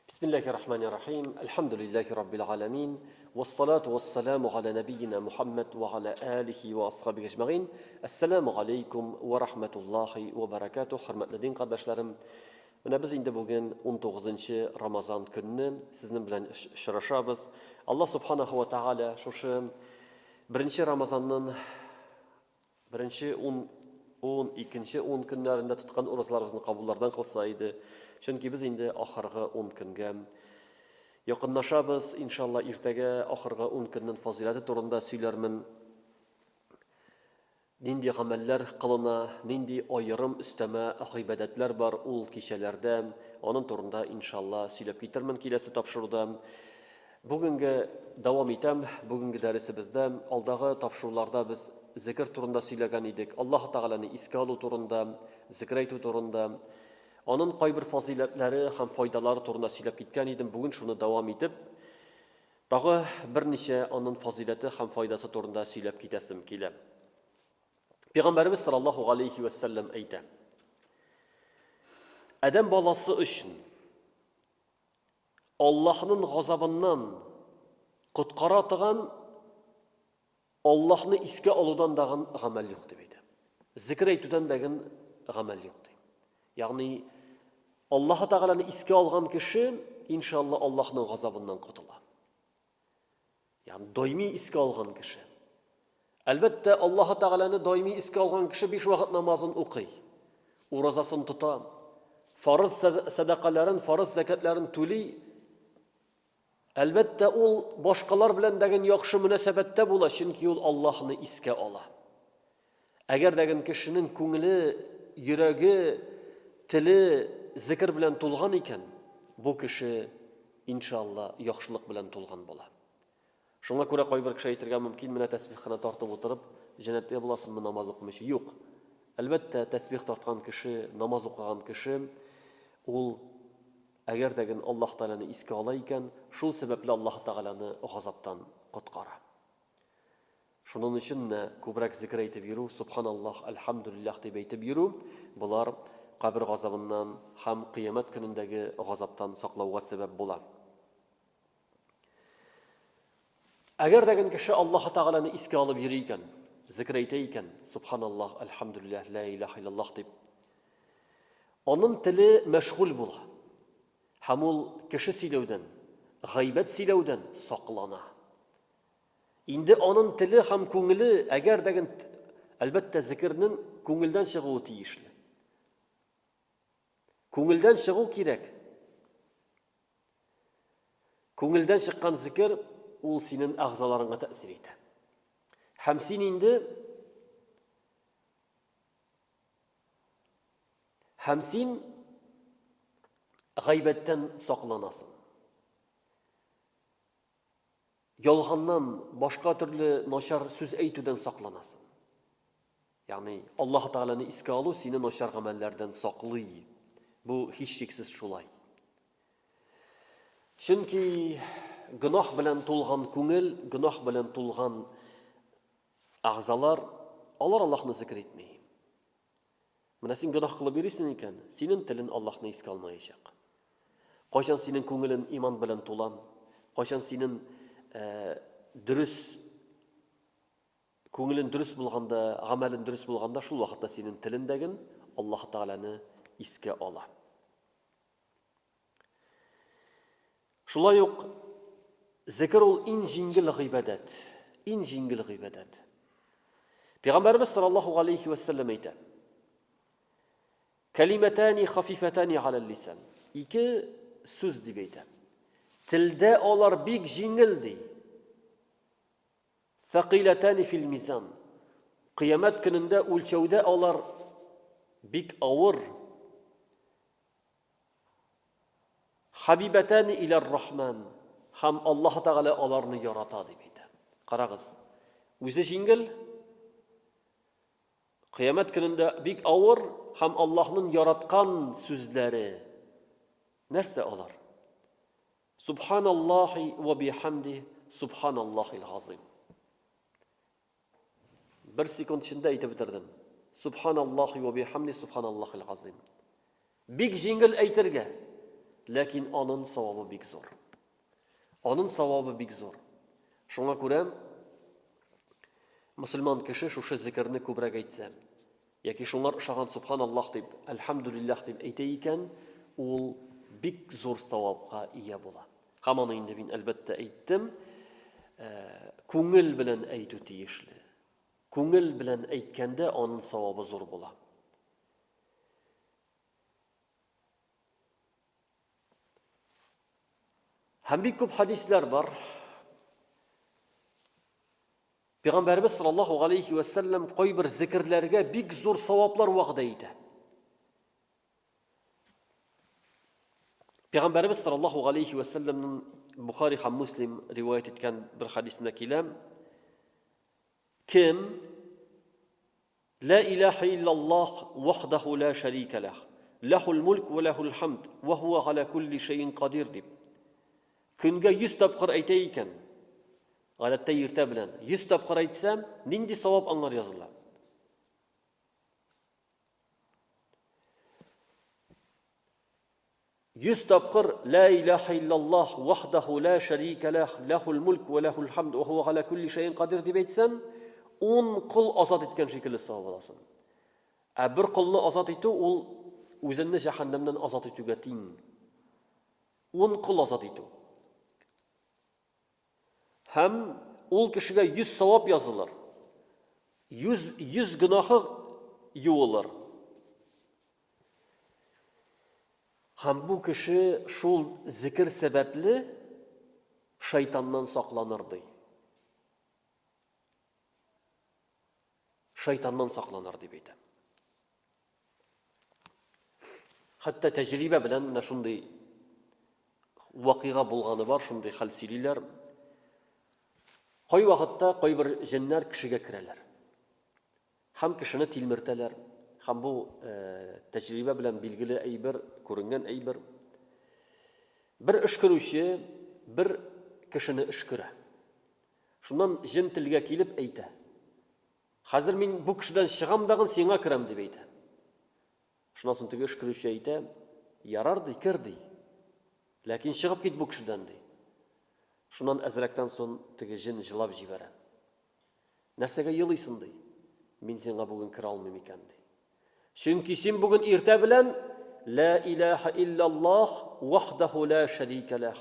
Бисмиллахи рахмани рахим. Әлхәмдүлилләһи раббил галәмин. Вассалату вассаламу галя нәбиена Мухаммад ва галя алихи ва асхабихи әҗмәгыйн. Әссәламу галәйкум ва рахматуллахи ва баракатуһ. Хөрмәтле дин кардәшләрем, менә без инде бүген 19 Рамазан көнне сезнең белән очрашабыз. Аллаһ субханаху ва тааля шушы беренче Рамазанның Беренче ун, ун, икенче ун көннәрендә тоткан уразаларыбызны кабуллардан кылса иде. Чөнки без инде ахыргы ун көнгә якынлашабыз. Иншалла, иртәгә ахыргы ун көннең фазыйләте турында сөйләрмен. Нинди гамәлләр кылына, нинди аерым өстәмә гыйбадәтләр бар ул кичәләрдә, аның турында иншалла сөйләп китермен киләсе тапшыруда. Бүгенге дәвам итәм, бүгенге дәресебездә, алдагы тапшыруларда без зекер турында сөйләгән идек. Аллаһ Тәгаләне искә алу турында, зекер әйтү турында, анын кайбер фазыйләтләре һәм файдалары турында сөйләп киткән идем. Бүген шуны дәвам итеп, тагы берничә анын фазыйләте һәм файдасы турында сөйләп китәсем килә. Пәйгамбәребез саллаллаһу алейхи вә сәлләм әйтә. Адәм баласы өчен Аллаһнын газабыннан коткара торган Аллаһны искә алудан дагын гамәл юк дип әйтә. Зикр әйтүдән дәген гамәл юк ди. Ягъни Аллаһ Тәгаләне искә алган кеше иншалла Аллаһның газабыннан котыла. Ягъни даими искә алган кеше. Әлбәттә, Аллаһ Тәгаләне даими искә алган кеше биш вакыт намазын укый, уразасын тота, фарыз сәдакаларын, фарыз зәкятларын түли. Әлбәттә, ул башкалар белән дәген яхшы мөнәсәбәттә була, чөнки ул Аллаһны искә ала. Әгәр дәген кешенең күңеле, йөрәге, теле зикер белән тулган икән, бу кеше, иншалла, яхшылык белән тулган була. Шуңа күрә кайбер кеше әйтергә мөмкин, менә тәсбих кына тартып утырып, җәннәттә буласыңмы намаз укымыйча? Юк. Әлбәттә, тәсбих тарткан кеше, намаз укыган кеше, ул әгәр дә Аллаһ Тәгаләне искә ала икән, шул сәбәпле Аллаһ Тәгаләне газаптан коткара. Шунын өчен дә күбрәк зикер әйтеп йөрү, Субханаллаһ, әлхәмдүлилләһ дип әйтеп йөрү, болар кабер газабыннан һәм кыямәт көнендәге газаптан саклауга сәбәп була. Әгәр дә кеше Аллаһ Тәгаләне искә алып йөри икән, зикер әйтә икән, Субханаллаһ, әлхәмдүлилләһ, лә илаһ иллаллаһ дип, анын теле мәшгуль була. Һәм ул кеше сөйләүдән, гайбәт сөйләүдән саклана. Инде анын теле һәм күңеле, әгәр дә әлбәттә, зикернең күңелдән чыгуы тиешле. Күңелдән чыгу кирәк. Күңелдән чыккан зикер ул синең әгъзаларыңа тәэсир итә. Һәм син инде һәм син гайбәттән сакланасың. Ялганнан, башка төрле начар сүз әйтүдән сакланасың. Ягъни Аллаһ Тәгаләне искә алу сине начар гамәлләрдән саклый. Бу һичшиксез шулай. Чөнки гөнаһ белән тулган күңел, гөнаһ белән тулган әгъзалар, алар Аллаһны зикр итми. Менә син гөнаһ кылып йөрисең икән, синең телен Аллаһны искә алмаячак. Кайчан синең күңелен иман белән тула, кайчан синең э, дөрес күңелен дөрес булганда, гамәлен дөрес булганда, шул вакытта синең телендәген Аллаһ Тәгаләне искә ала. Шулай ук зикр ул иң җиңел гыйбадәт. Иң җиңел гыйбадәт. Пәйгамбәрбез саллаллаһу алейхи ва саллям әйтә. Калиматани хафифатани галал лисан. Ике сүз дип әйтә. Телдә алар бик җиңел ди. Сәкыйләтәни фил мизан. Кыямәт көнендә үлчәүдә алар бик авыр. Хабибәтәни иләр рахман. Һәм Аллаһ Тәгалә аларны ярата дип әйтә. Карагыз. Үзе җиңел, кыямәт көнендә бик авыр һәм Аллаһның яраткан сүзләре. Нәрсә алар? Субханаллахи ва бихамди, субханаллахил газим. Бер секунд эчендә әйтеп бетердем. Субханаллахи ва бихамди субханаллахил газим. Бик җиңел әйтергә. Ләкин анын савабы бик зур. Анын савабы бик зур. Шуңа күрә мөселман кеше шушы зикерне күбрәк әйтсә, яки шуңар ошаган субханаллах дип, әлхәмдүлилләһ дип әйтә икән, ул бик зур савапка ия була. Һәм аны инде мин әлбәттә әйттем, күңел белән әйтү тиешле. Күңел белән әйткәндә аның савабы зур була. Һәм бик күп хадисләр бар. Пәйгамбәрбез саллаллаһу алейхи ва сәлләм кайбер зикерләргә бик зур саваплар вәгъдә итә. Пәйгамбәрбез саллаллаһу алейхи ва сәлләмнең Бухари һәм Муслим риваять иткән бер хадисендә килә. Кем Лә иләһә иллаллаһ вахдаху лә шәрикә ләһ, ләһул мульк вә ләһул хамд, вә һуә галә күлли шәйин кадир дип, көнгә 100 тапкыр әйтә икән, гадәттә иртә белән, 100 тапкыр әйтсә, нинди савап аңар языла? 100 тапкыр Лә иләһә иллаллаһ вахдаху лә шәрикә ләһ, ләһул мульк вә ләһул хамд вә һуә галә күлли шәйин кадир дип әйтсәң, ун кол азат иткән шикелле савап аласың. Ә бер колны азат итү ул үзеңне җәһәннәмнән азат итүгә тиң. Ун кол азат итү. Һәм ул кешегә 100 савап язылыр. 100, 100 гөнаһы юылыр. Һәм бу кеше шул зикер сәбәпле шайтаннан сакланыр ди. Шайтаннан сакланыр дип әйтә. Хәтта тәҗрибә белән менә шундый вакыйга булганы бар, шундый хәл сөйлиләр. Кай вакытта кайбер җеннәр кешегә керәләр. Һәм кешене тилмертәләр. Һәм бу э, тәҗрибә белән билгеле әйбер, күренгән әйбер. Бер өшкерүче бер кешене өшкерә. Шуннан җен телгә килеп әйтә. Хәзер мин бу кешедән чыгам дагын сиңа керәм, дип әйтә. Шуннан соң теге өшкерүче әйтә, ярар ди, кер ди. Ләкин чыгып кит бу кешедән ди. Шуннан әзрәктән соң теге җен җылап җибәрә. Нәрсәгә елыйсың ди. Мин сиңа бүген керә алмыйм икән ди. Чөнки син бүген иртә белән Ла илаһа иллаллах вахдаху ла шәрикә ләх.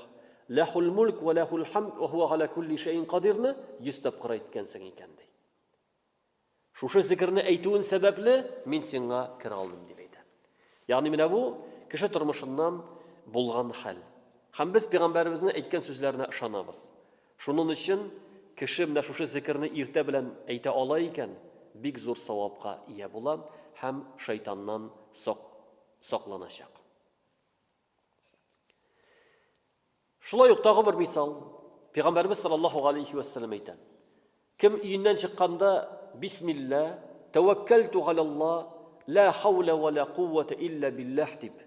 Ләхул мульк ва ләхул хамд ва хуа галя кулли шәйин кадирны 100 тапкыр әйткәнсең икән ди. Шушы зикерне әйтүен сәбәпле мин сиңа керә алмыйм дип әйтә. Ягъни менә бу кеше тормышыннан булган хәл. Һәм без пәйгамбәребезнең әйткән сүзләренә ышанабыз. Шуның өчен кеше менә шушы зикерне иртә белән әйтә ала икән, бик зур савапка ия була һәм шайтаннан сак сакланачак. Шулай ук тагы бер мисал. Пәйгамбәрбез саллаллаһу алейхи вәссәлам әйтә. Кем өеннән чыкканда бисмилла, тәвәккәлту галалла, ла хаула ва ла куввата илля биллаһ дип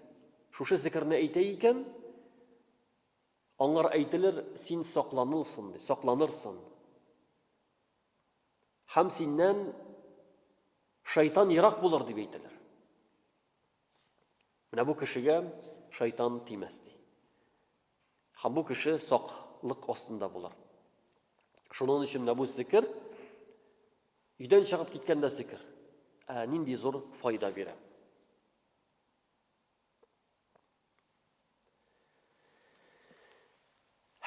шушы зикерне әйтә икән, аңар әйтелер, син сакланылсын, ди, сакланырсың. Һәм синнән шайтан ерак булыр дип әйтелер. Менә бу кешегә шайтан тимәс ди. Һәм бу кеше саклык астында булыр. Шуның өчен менә бу зикер өйдән чыгып киткәндә зикер. Ә нинди зур файда бирә.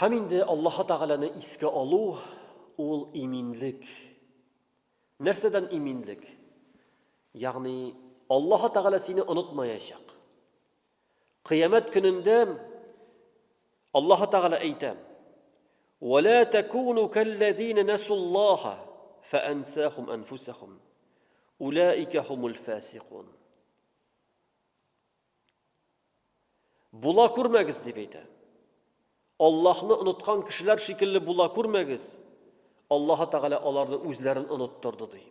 Һәм инде Аллаһы Тәгаләне искә алу ул иминлек. Нәрсәдән иминлек? Ягъни Аллаһы Тәгалә сине онытмаячак. Кыямәт көнендә Аллаһы Тәгалә әйтә: "Ва ла такуну каллазина насуллаһа фаансахум анфусахум. Улаика хумул фасикун." Була күрмәгез, дип әйтә. Аллаһны оныткан кешеләр шикелле була күрмәгез. Аллаһы Тәгалә аларны үзләрен оныттырды, ди.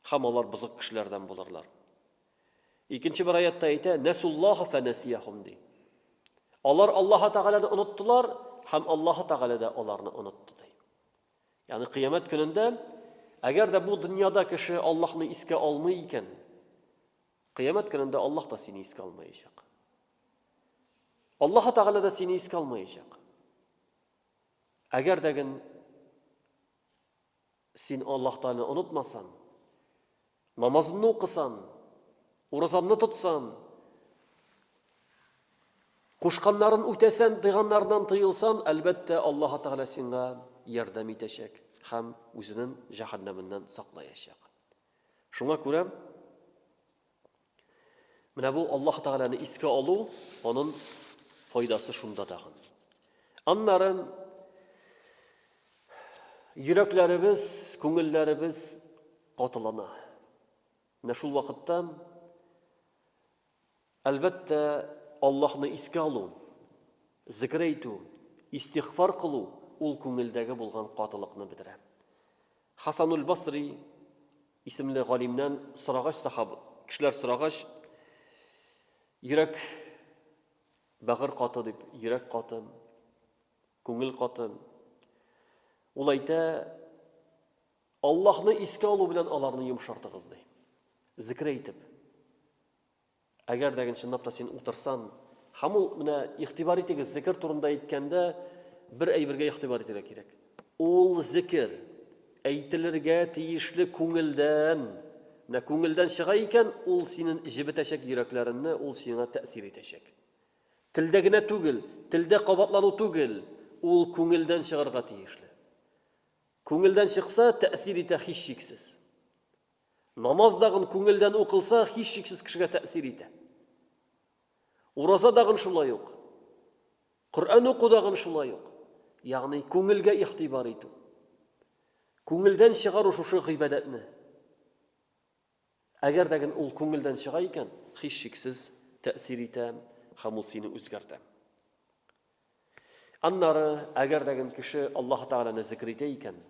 Һәм алар бозык кешеләрдән булырлар. Икенче бер аятта әйтә, Нәсуллаһа фәнәсияхум, ди. Алар Аллаһы Тәгаләне оныттылар, һәм Аллаһы Тәгалә дә аларны онытты, ди. Ягъни кыямәт көнендә, әгәр дә бу дөньяда кеше Аллаһны искә алмый икән, Кыямәт көнендә Аллаһ та сине искә алмаячак. Аллаһы Тәгалә дә сине искә алмаячак. Әгәр дә ген син Аллаһ Тәгаләне онытмасан, намазыңны укысан, уразаңны тотсан, кушканнарын үтәсән, тыйганнарыннан тыелсан, әлбәттә, Аллаһ Тәгалә сиңа ярдәм итәчәк һәм үзенең җәһәннәменнән саклаячак. Шуңа күрә Менә бу Аллаһ Тәгаләне искә алу, анын файдасы шунда тагын. Аннары йөрәкләребез, күңелләребез катылана. Менә шул вакытта әлбәттә Аллаһны искә алу, зикр әйтү, истигъфар кылу ул күңелдәге булган катылыкны бетерә. Хасануль Басри исемле галимнән сорагач сахаб, кешеләр сорагач, йөрәк бәгырь каты дип, йөрәк каты, күңел каты. Ул әйтә, Аллаһны искә алу белән аларны йомшартыгыз ди. Зикр әйтеп. Әгәр дә чынлап та син утырсан, һәм ул менә игътибар итегез, зикер турында әйткәндә бер әйбергә игътибар итәргә кирәк. Ул зикер әйтелергә тиешле күңелдән. Менә күңелдән чыга икән, ул синең җебетәчәк йөрәкләреңне, ул сиңа тәэсир итәчәк. Телдә генә түгел, телдә кабатлану түгел, ул күңелдән чыгарга тиешле. Күңелдән чыкса, тәэсир итә һичшиксез. Намаз дагын күңелдән укылса, һичшиксез кешегә тәэсир итә. Ураза дагын шулай ук. Коръән уку дагын шулай ук. Ягъни күңелгә игътибар итү. Күңелдән чыгару шушы гыйбадәтне. Әгәр дә ул күңелдән чыга икән, һичшиксез тәэсир итә һәм ул сине үзгәртә. Аннары, әгәр дә кеше Аллаһ Тәгаләне зикр итә икән,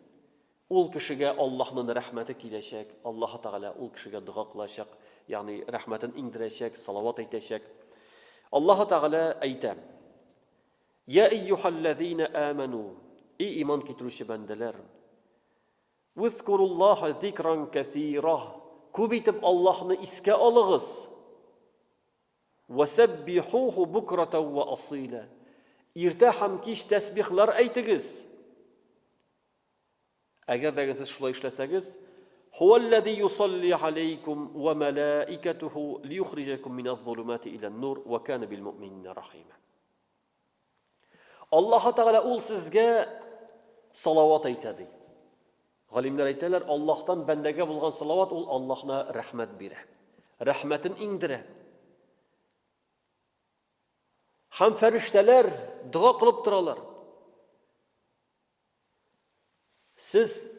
ул кешегә Аллаһның рәхмәте киләчәк, Аллаһ Тәгалә ул кешегә дога кылачак, ягъни рәхмәтен иңдерәчәк, салават әйтәчәк. Аллаһ Тәгалә әйтә: Я әйюхәлләзина аману, и иман китерүче бәндәләр, Узкуруллаһа зикран кәсира, күп итеп Аллаһны искә алыгыз. Вәсәббихуху букратән вә асыйлә. Иртә һәм кич тәсбихлар әйтегез. Әгәр дә сез шулай эшләсәгез, Хуаллази юсалли алейкум ва малаикатуху лиюхриҗакум миназ-зулумати илән-нур ва кана бил муъминина рахима. Аллаһ Тәгалә ул сезгә салават әйтә ди. Галимнәр әйтәләр, Аллаһтан бәндәгә булган салават ул Аллаһна рәхмәт бирә. Рәхмәтен иңдерә. Һәм фәрештәләр дога кылып торалар. Сез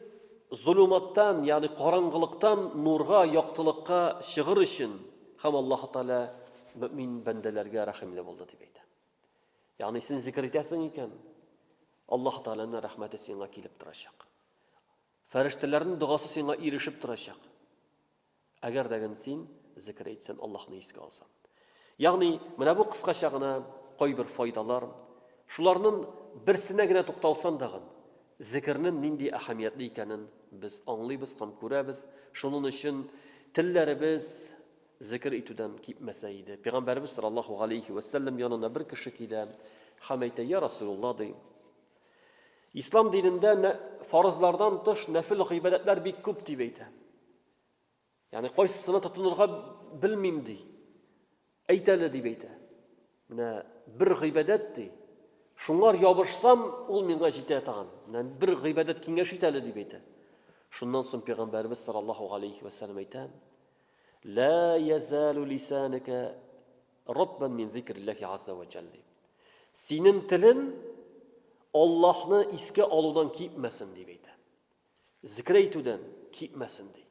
золуматтан, ягъни караңгылыктан нурга, яктылыкка чыгыр өчен һәм Аллаһ Тәгалә мөмин бәндәләргә рәхимле булды дип әйтә. Ягъни син зикр итәсең икән, Аллаһ Тәгаләнең рәхмәте сиңа килеп торачак. Фәрештәләрнең догасы сиңа ирешеп торачак. Әгәр дә син зикер әйтсән, Аллаһны искә алсаң. Ягъни, менә бу кыскача гына кайбер файдалар. Шуларның берсенә генә тукталсам дагын, зикернең нинди әһәмиятле икәнен без аңлыйбыз һәм күрәбез. Шуның өчен телләребез зикер итүдән кипмәсә иде. Пәйгамбәребез саллаллаһу алейхи ва сәлләм янына бер кеше килә һәм әйтә: "Я Расулулла", ди. Ислам динендә фарызлардан тыш нәфил гыйбадәтләр бик күп дип әйтә. Ягъни кайсысына тотынырга белмим ди. Әйт әле дип әйтә. Менә бер гыйбадәт ди. Шуңар ябышсам, ул миңа җитә тагын. Менә бер гыйбадәт киңәш ит әле дип әйтә. Шуннан соң пәйгамбәребез саллаллаһу алейхи ва сәлләм әйтә: "Ла язалу лисанука ратбан мин зикриллахи азза ва җалл". Синең телен Аллаһны искә алудан кипмәсен дип әйтә. Зикер әйтүдән кипмәсен ди.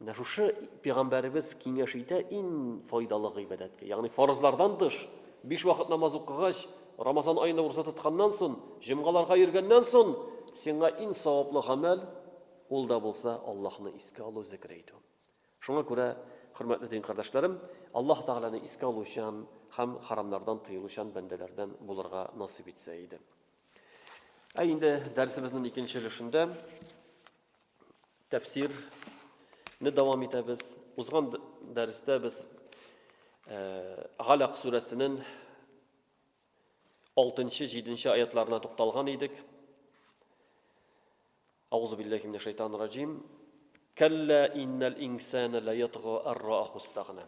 Менә шушы пәйгамбәребез киңәш итә иң файдалы гыйбадәткә. Ягъни фарызлардан тыш, биш вакыт намаз укыгач, Рамазан аенда ураза тотканнан соң, җомгаларга йөргәннән соң, сиңа иң саваплы гамәл ул да булса Аллаһны искә алу, зикер әйтү. Шуңа күрә, хөрмәтле дин кардәшләрем, Аллаһ Тәгаләне искә алучан һәм харамнардан тыелучан бәндәләрдән булырга насыйп итсә иде. Ә инде дәресебезнең икенче өлешендә тәфсирне дәвам итәбез. Узган дәрестә без Галак сүрәсенең 6-7 аятларына тукталган идек. Аузу биллахи минәш шайтанир раҗим. Кәллә иннәл инсана ла ятга ар рааху истагна.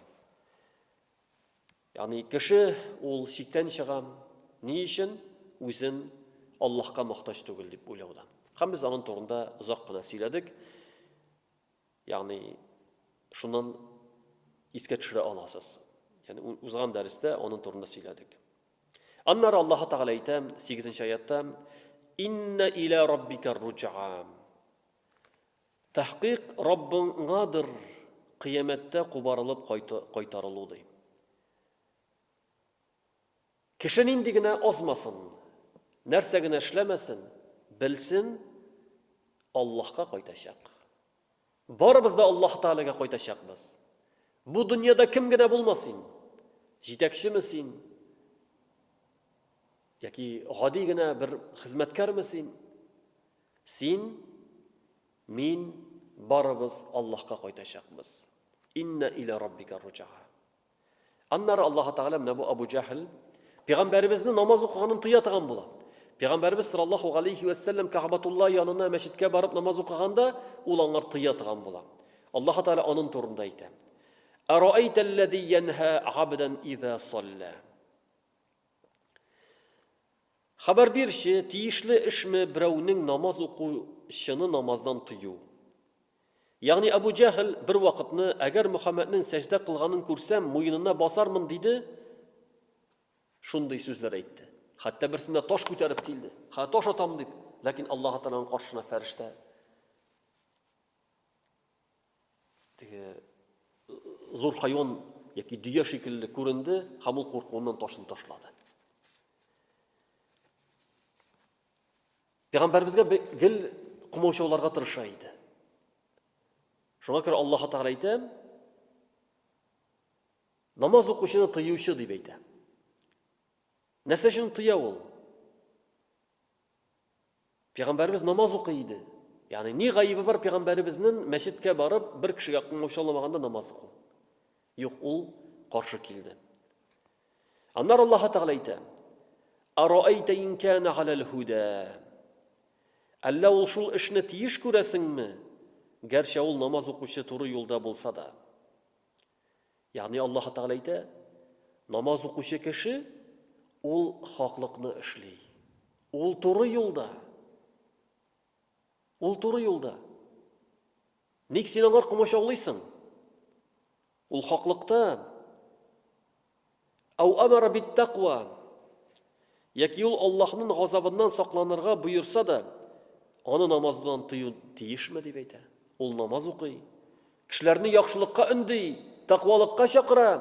Ягъни кеше ул чиктән чыга. Ни өчен? Үзен Аллаһка мохтаҗ түгел дип уйлаудан. Һәм без аның турында озак кына сөйләдек. Ягъни шуннан искә төшерә аласыз. Ягъни узган дәрестә аның турында сөйләдек. Аннары Аллаһ Тәгалә әйтә 8 аятта: "Инна иля раббика руҗа". Тәхкыйк Раббыңадыр кыямәттә кубарылып кайтарылу ди. Кеше нинди генә азмасын, нәрсә генә эшләмәсен, белсен, Аллаһка кайтачак. Барыбыз да Аллаһ Тәгаләгә кайтачакбыз. Бу дөньяда кем генә булма син, җитәкчеме син, яки гади генә бер хезмәткәрме син, син, мин, барыбыз Аллаһка кайтачакбыз. Инна иля раббика руҗаа. Аннары Аллаһ Тәгалә менә бу Абу Җәһел пәйгамбәребезне намаз укыганын тыя торган була. Пәйгамбәребез саллаллаһу алейхи вә сәлләм Кәгъбатулла янына мәчеткә барып намаз укыганда, ул аңар тыя торган була. Аллаһ Тәгалә аның турында әйтә. Араайталлази янһа габдан иза салла. Хәбәр бирче, тиешле эшме берәүнең намаз укучыны намаздан тыю? Ягъни Әбу Җәһел бер вакытны, әгәр Мөхәммәднең сәҗдә кылганын күрсәм, муенына басармын, диде, шундый сүзләр әйтте. Хәтта берсендә таш күтәреп килде. Хә таш атам дип, ләкин Аллаһ Тәгаләнең каршына фәрештә теге зур хайван яки дөя шикелле күренде һәм ул куркуыннан ташын ташлады. Пәйгамбәребезгә гел комаучауларга тырыша иде. Шуңа күрә Аллаһ Тәгалә әйтә, намаз укучыны тыючы дип әйтә. Нәрсә өчен тыя ул? Пәйгамбәребез намаз укый иде. Ягъни ни гаебе бар пәйгамбәребезнең мәчеткә барып бер кешегә комаучауламаганда намаз уку? Юк, ул каршы килде. Аннары Аллаһ Тәгалә әйтә: "Араайта ин кана галәл һуда?" Әллә ул шул эшне тиеш күрәсеңме? Гәрчә ул намаз укучы туры юлда булса да. Ягъни Аллаһ Тәгалә әйтә, намаз укучы кеше ул хаклыкны эшли. Ул туры юлда. Ул туры юлда. Ник син аңар комачаулыйсың? Ул хаклыкта. Ау амара биттаква. Яки ул Аллаһның газабыннан сакланырга боерса да, аны намаздан тыю тиешме дип әйтә. Ул намаз укый. Кешеләрне яхшылыкка өнди, тәкъвалыкка чакыра.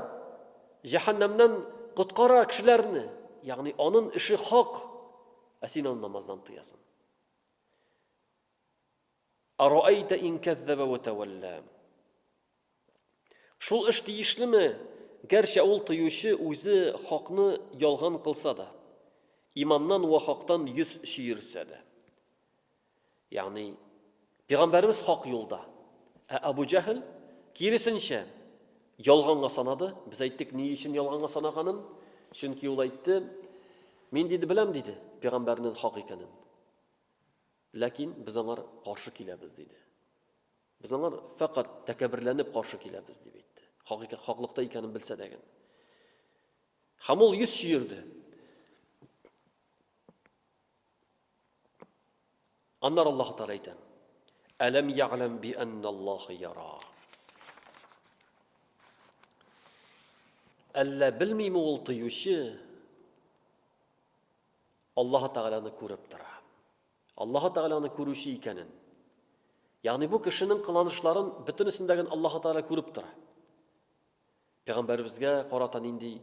Җәһәннәмнән коткара кешеләрне. Ягъни анын эше хак, ә син аны намаздан тыясың. Араайта ин кәззәбә вә тәвәллә. Шул эш тиешлеме, гәрчә ул тыючы үзе хакны ялган кылса да, иманнан вә хактан йөз чөерсә дә. Ягъни, пәйгамбәребез хак юлда, ә Абу Җәһел киресенчә ялганга санады. Без әйттек, ни өчен ялганга санаганын. Чөнки ул әйтте, мин диде беләм диде, пәйгамбәрнең хак икәнен. Ләкин без аңар каршы киләбез, диде. Без аңар фәкать тәкәбберләнеп каршы киләбез, дип әйтте. Хак икән, хаклыкта икәнен белсә дә. Һәм ул йөз чөерде. Аннары Аллаһ Тәгалә әйтә: Әләм ягләм би анналлаһ яра. Әллә белмиме ул тыючы Аллаһы Тәгаләне күреп тора. Аллаһы Тәгалә аны күрүче икәнен. Ягъни бу кешенең кыланышларын бөтенесендәген Аллаһы Тәгалә күреп тора. Пәйгамбәребезгә карата нинди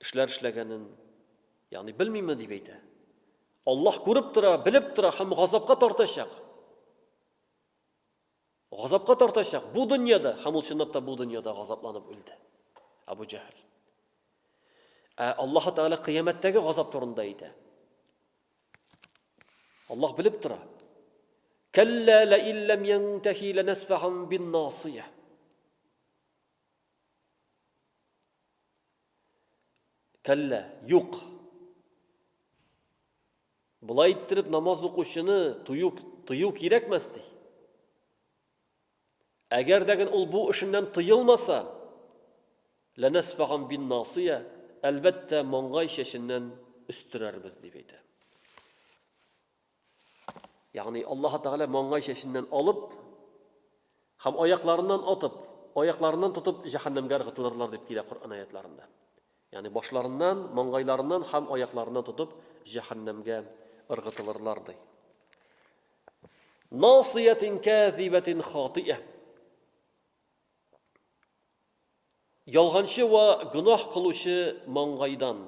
эшләр эшләгәнен, ягъни белмиме дип әйтә. Аллаһ күреп тора, белеп тора һәм газапка тартачак. Газапка тартачак бу дөньяда һәм ул чынлап та бу дөньяда газапланып үлде. Абу Җәһел. Ә Аллаһ Тәгалә кыямәттәге газап турында әйтә. Аллаһ белеп тора. Кәллә ла илләм янтахи ланасфаһан бин насия. Кәллә, юк. Болай иттереп намаз укучыны тую, тыю кирәкмәс, ди. Әгәр дә ул бу эшеннән тыелмаса, ләнәсфаган бин насыя, әлбәттә, маңгай чәченнән өстерәрбез, дип әйтә. Ягъни Аллаһ Тәгалә маңгай чәченнән алып һәм аякларыннан атып, аякларыннан тотып җәһәннәмгә ыргытылырлар дип килә Коръән аятларында. Ягъни башларыннан, маңгайларыннан һәм аякларыннан тотып җәһәннәмгә ыргытылырлар ди. Насиятин кәзибәтин хатиә. Ялганчы вә гөнаһ кылучы маңгайдан,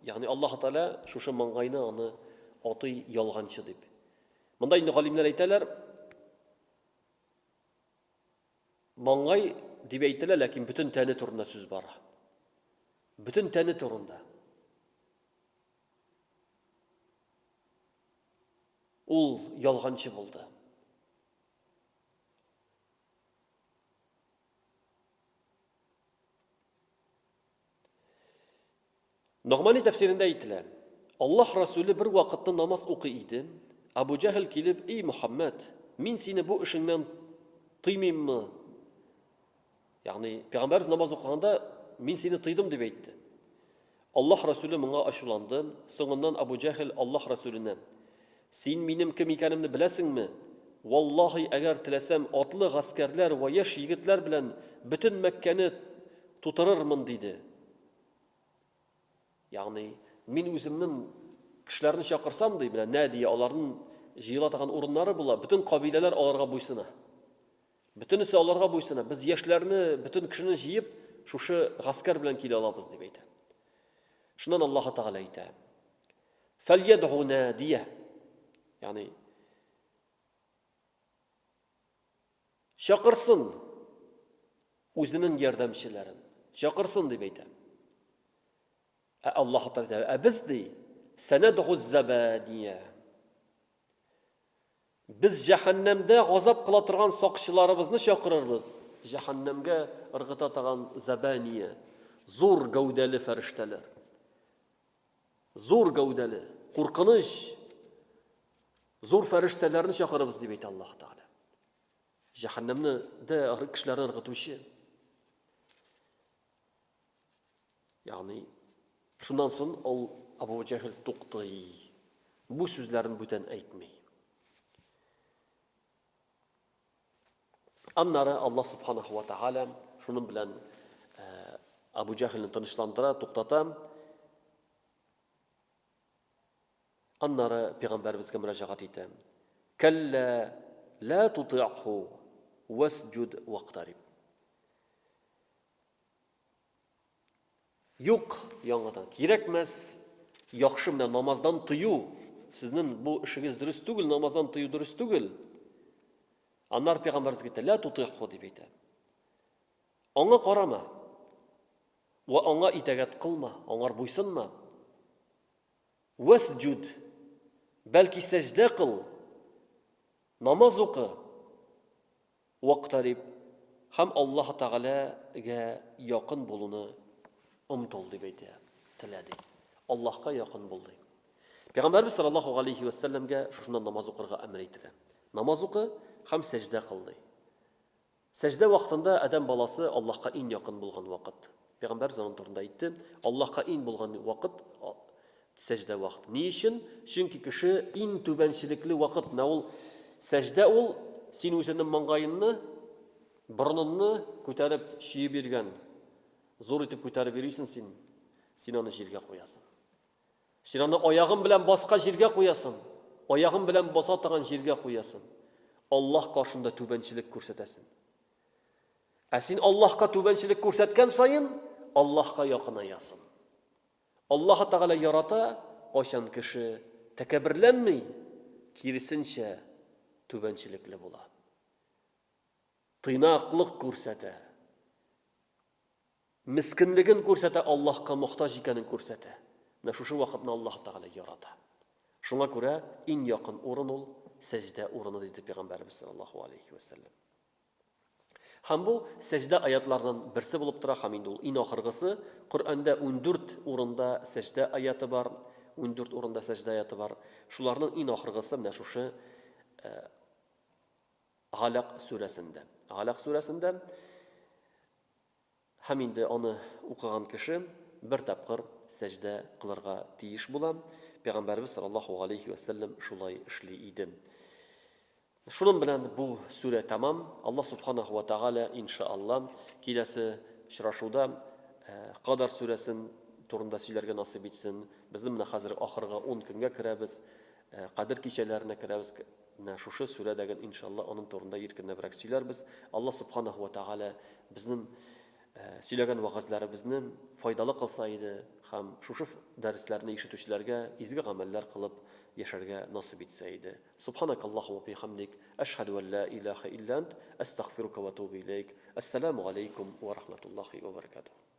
ягъни Аллаһ Тәгалә шушы маңгайны аны атый ялганчы дип. Монда инде галимнәр әйтәләр, маңгай дип әйтелә, ләкин бөтен тәне турында сүз бара. Бөтен тәне турында. Ул ялганчы булды. Ногмани тәфсирендә әйтелә, Аллаһ Расуле бер вакытны намаз укый иде. Абу Җәһел килеп, "Эй Мөхәммәд, мин сине бу эшеңнән тыймыйммы?" Ягъни пәйгамбәрбез намаз укыганда, "Мин сине тыйдым" дип әйтте. Аллаһ Расуле моңа ачуланды. Соңыннан Абу Җәһел Аллаһ Расуленә, Син минем кем икәнемне беләсеңме? Валлаһи, әгәр теләсәм, атлы гаскәрләр вә яшь егетләр белән бөтен Мәккәне тутырырмын, диде. Ягъни, мин үземнең кешеләрне чакырсам, ди, менә Нәдия, аларның җыела торган урыннары була, бөтен кабиләләр аларга буйсына. Бөтенесе аларга буйсына. Без яшьләрне, бөтен кешене җыеп, шушы гаскәр белән килә алабыз, дип әйтә. Шуннан Аллаһ Тәгалә әйтә. Фәльядгу надия. Ягъни чакырсын үзенең ярдәмчеләрен. Чакырсын дип әйтә. Ә Аллаһ Тәгалә, ә без ди, сәнәдгу забания. Без җәһәннәмдә газап кыла торган сакчыларыбызны чакырырбыз, җәһәннәмгә ыргыта торган зәбәния, зур гәүдәле фәрештәләр. Зур гәүдәле, куркыныч, зур фәрештәләрне чакырырбыз, дип әйтә Аллаһ Тәгалә. Җәһәннәмне дә кешеләрне ыргытучы. Ягъни, шуннан соң ул Абу Җәһел туктый. Бу сүзләрен бүтән әйтми. Аннары Аллаһ субханаху ва тааля шуның белән э, Абу Җәһелне тынычландыра, туктата. Аннары пәйгамбәребезгә мөрәҗәгать итә. Кәллә ла тути'ху васҗуд вактариб. Юк, яңадан кирәкмәс. Яхшы менә намаздан тыю. Сезнең бу эшегез дөрес түгел, намаздан тыю дөрес түгел. Аннары пәйгамбәребез әйтә, ла тутыйху дип әйтә. Аңа карама. Вә аңа итагать кылма, аңар буйсынма. Вәсҗуд. Бәлки сәҗдә кыл. Намаз укы. Вактариб, һәм Аллаһ Тәгаләгә якын булуны омтыл, дип әйтә, телә, ди. Аллаһка якын бул, ди. Пәйгамбәрбез саллаллаһу галәйһи вә сәлләмгә шушыннан намаз укырга әмер ителә. Намаз укы һәм сәҗдә кыл, ди. Сәҗдә вакытында адәм баласы Аллаһка иң якын булган вакыт. Пәйгамбәрбез аның турында әйтте, Аллаһка иң булган вакыт сәҗдә вакыты. Ни өчен? Чөнки кеше иң түбәнчелекле вакыт. Менә ул сәҗдә ул син үзеңнең маңгаеңны, борыныңны күтәреп чөеп йөргән, зур итеп күтәреп йөрисең син, син аны җиргә куясың. Син аны аягың белән баска җиргә куясың. Аягың белән баса торган җиргә куясың. Аллаһ каршында түбәнчелек күрсәтәсең. Ә син Аллаһка түбәнчелек күрсәткән саен, Аллаһка якынаясың. Аллаһ Тәгалә ярата, кайчан кеше тәкәбберләнми, киресенчә, түбәнчелекле була. Тыйнаклык күрсәтә. Мескенлеген күрсәтә, Аллаһка мохтаҗ икәнен күрсәтә. Менә шушы вакытны Аллаһ Тәгалә ярата. Шуңа күрә иң якын урын ул сәҗдә урыны диде Пәйгамбәребез саллаллаһу алейхи вәсәлләм. Һәм бу сәҗдә аятларыннан берсе булып тора һәм инде ул иң ахыргысы. Коръәндә 14 урында сәҗдә аяты бар, 14 урында сәҗдә аяты бар. Шуларның иң ахыргысы менә шушы Галәк сүрәсендә. Галәк сүрәсендә һәм инде аны укыган кеше бер тапкыр сәҗдә кылырга тиеш була. Пәйгамбәребез саллаллаһу алейхи ва сәлләм шулай эшли иде. Шуның белән бу сүрә тәмам. Алла субханаху ва тәгалә, иншаалла, киләсе очрашуда Кадар сүрәсен турында сөйләргә насыйп итсен. Безнең менә хәзер ахыргы 10 көнгә керәбез, Кадер кичәләренә керәбез. Менә шушы сүрәдәген, иншалла, аның турында иркенләбрәк сөйләрбез. Алла субханаху ва тәгалә безнең сөйләгән вәгазьләребезне файдалы кылса иде һәм шушы дәресләрне ишетүчеләргә изге гамәлләр кылып яшәргә насыйп итсә иде. Субханакаллаһу ва бихамдик, әшһәдү ән ла илаһа илля ант, әстәгъфирука ва атубу иләйк. Әссәламү галәйкүм ва рахматуллахи ва баракатуһ.